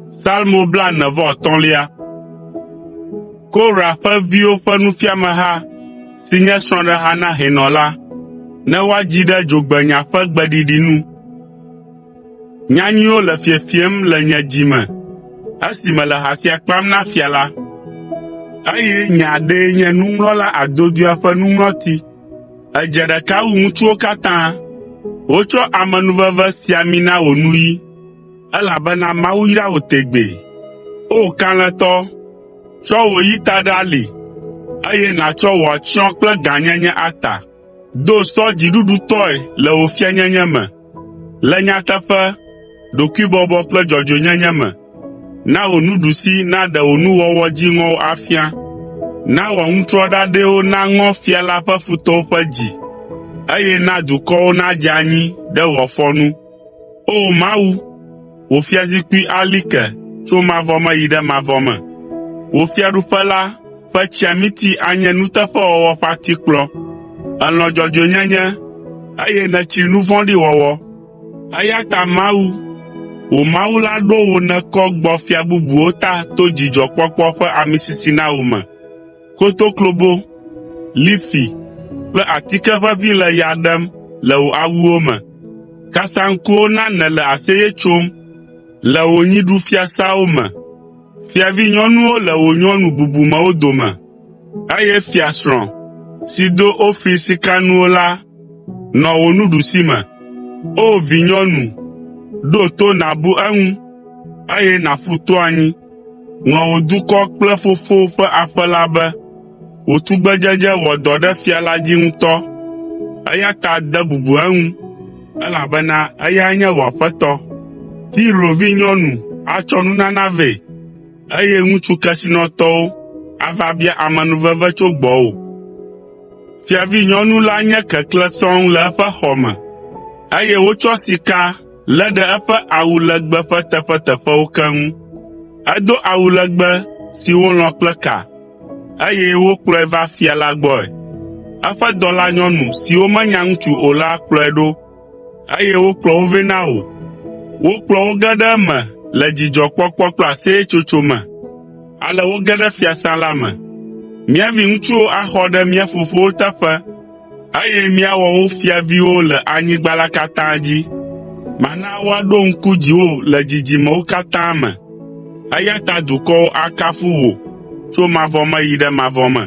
Salmo 46. Korah ƒe viwo ƒe nufiameha si nye srɔ̃ɖeha na hɛnɔ la, ne woadzi ɖe dzogbenya ƒe gbeɖiɖi nu. Nya nyuiwo le fiefiem le nye dzi me esi mele ha sia kpam na fia la, eye nye aɖee nye nuŋlɔla adodoea ƒe nuŋlɔti. Èdze ɖeka wu ŋutsuwo katã. Wotsɔ amenuveve si ami na wò nuyi, elabena Mawu yra wò tegbee. O kalẽtɔ, tsɔ wò yi ta ɖe ali, eye nàtsɔ wò atsyɔ̃ kple gãnyenye ata. Do sɔ dziɖuɖutɔe le wò fianyenye me, le nyateƒe, ɖokuibɔbɔ kple dzɔdzɔenyenye me. Na wò nuɖusi naɖe wò nuwɔwɔ dziŋɔwo afia. Na wò aŋutrɔ ɖaɖɛwo naŋɔ fia la ƒe futɔwo ƒe dzi, eye na dukɔwo nadze anyi ɖe wò afɔ nu. O! Mawu, wò fiazikpui ali ke tso mavɔ me yi ɖe mavɔ me. Wò fiaɖuƒe la ƒe tsiamiti anye nuteƒewɔwɔ ƒe atikplɔ. Èlɔ̃ dzɔdzɔenyenye, eye nètsri nu vɔ̃ɖi wɔwɔ. Eya ta Mawu, wò Mawu la ɖo wò nèkɔ gbɔ fia bubuwo ta to dzidzɔkpɔkpɔ ƒe amisisi na wò me. Kotoklobo, lifi kple atike ʋeʋĩ le ya ɖem le wò awuwo me. Kasaŋkuwo na nèle aseye tsom le wò nyiɖufiasawo me. Fiavinyɔnuwo le wò nyɔnu bubumewo dome, eye fiasrɔ̃ si do Ofir sikanuwo la nɔ wò nuɖusime. O vinyɔnu, ɖo to nàbu eŋu, eye nàƒu to anyi. Ŋlɔ wò dukɔ kple fofowò ƒe aƒe la be. Wò tugbedzedze wɔ dɔ ɖe fia la dzi ŋutɔ, eya ta de bubu eŋu, elabena eyae nye wò aƒetɔ. Tiro vinyɔnu atsɔ nunana vɛ, eye ŋutsu kesinɔtɔwo ava bia amenuveve tso gbɔwò. Fiavinyɔnu la nye keklẽ sɔŋ le eƒe xɔ me, eye wotsɔ sika lé ɖe eƒe awu legbe ƒe teƒeteƒewo keŋ. Edo awu legbe si wolɔ̃ kple ka, eye wokplɔe va fia la gbɔe. Eƒe dɔlanyɔnu siwo menya ŋutsu o la kplɔe ɖo, eye wokplɔ wo vɛ na wò. Wokplɔ wo ge ɖe eme le dzidzɔkpɔkpɔ kple aseyetsotso me. Ale woge ɖe fiasã la me. Mía viŋutsuwo axɔ ɖe mía fofowo teƒe, eye míawɔ wo fiaviwo le anyigba la katã dzi. Mana woaɖo ŋku dziwò le dzidzimewo katã me, eya ta dukɔwo akafu wò tso mavɔ me yi ɖe mavɔ me.